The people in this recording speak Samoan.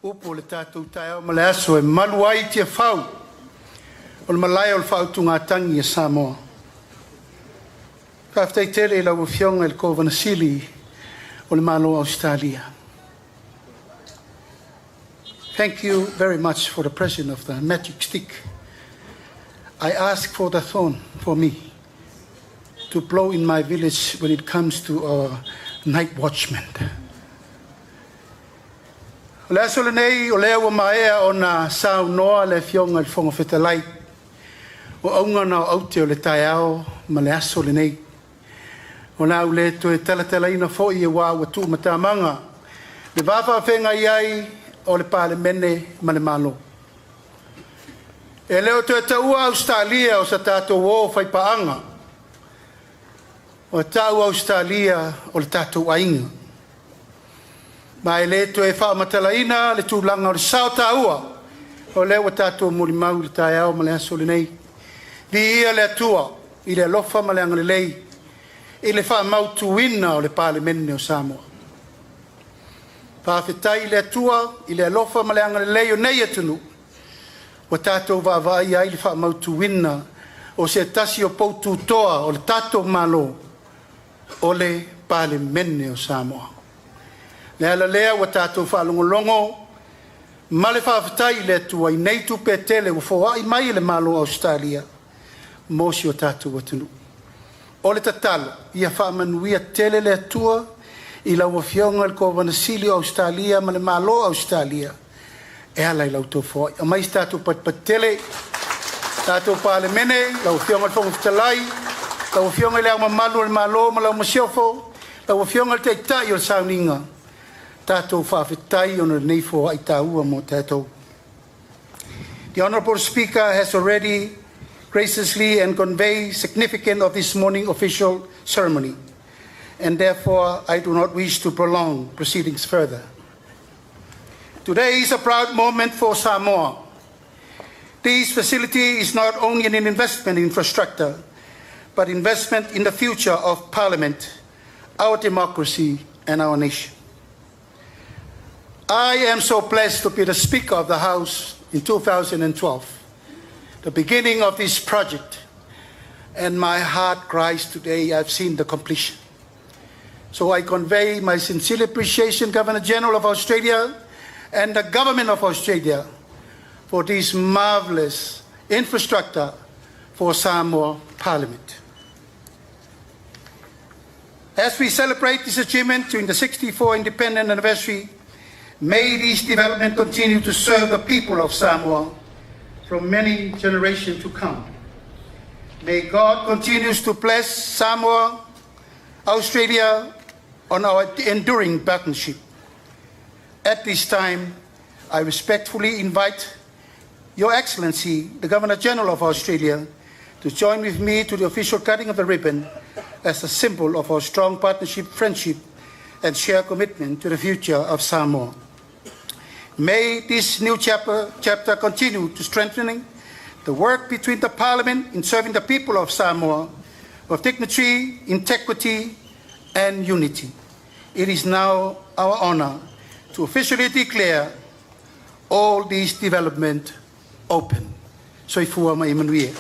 Upu o le tatou taeao ma le aso e malu ai Tiafau o le malae o le faautugatagi a Samoa. Faafetai tele i lau Afioga i le Kovana Sili o le Malo o Ausetalia. Thank you very much for the present of the magic stick. I ask for the thorn for me to blow in my village when it comes to our night watchman. O le aso lenei o lea ua maea ona saunoa le Afioga i le Fofoga Fetalai o auga na o aute o le taeao ma le aso lenei. O le a ou le toe talatalaina foi aua ua tuumatamaga le va faafeagai ai o le Palemene ma le Malo. E le o toe taua Ausetalia o se tatou o faipaaga, ua tau Ausetalia o le tatou aiga. Ma e le toe faamatalaina le tulaga o le sao taua o lea ua tatou molimau i le taeao ma le aso lenei. Viia le Atua i le alofa ma le agalelei i le faamautuina o le Palemene o Samoa. Faafetai i le Atua i le alofa ma le agalelei o nei atunuu ua tatou vaavaai ai i le faamautuina o se tasi o poutu toa o le tatou Malo, o le Palemene o Samoa. Le ala lea ua tatou faalogologo ma le faafetai i le Atua i nei tupe e tele ua foai mai e le Malo o Ausetalia mo si o tatou atunuu. O le tatalo, ia faamanuia tele le Atua i lau Afioga i le Kovana Sili o Ausetalia ma le Malo o Ausetalia e ala i la outou foai. Aumai se tatou patipati tele, tatou Palemene, lau Afioga i le Fofoga Fetalai, lau Afioga i Le Ao Mamalu o le Malo ma lau Masiofo, lau Afioga i le Taitai o le Sauniga, tatou faafetai ona o lenei foai taua mo tatou. The Honorable Speaker has already graciously and conveyed significance of this morning official ceremony, and therefore I do not wish to prolong proceedings further. Today is a proud moment for Samoa. This facility is not only an investment in infrastructure, but investment in the future of Parliament, our democracy, and our nation. I am so blessed to be the Speaker of the House in 2012, the beginning of this project, and my heart cries today I've seen the completion. So I convey my sincere appreciation, Governor General of Australia and the Government of Australia, for this marvelous infrastructure for Samoa Parliament. As we celebrate this achievement during the 64th independent anniversary, may this development continue to serve the people of Samoa from many generations to come. May God continue to bless Samoa, Australia, on our enduring partnership. At this time, I respectfully invite Your Excellency, the Governor General of Australia, to join with me to the official cutting of the ribbon as a symbol of our strong partnership, friendship, and shared commitment to the future of Samoa. May this new chapter continue to strengthening the work between the Parliament in serving the people of Samoa with dignity, integrity, and unity. It is now our honor to officially declare all these development open. Soifua ma ia manuia.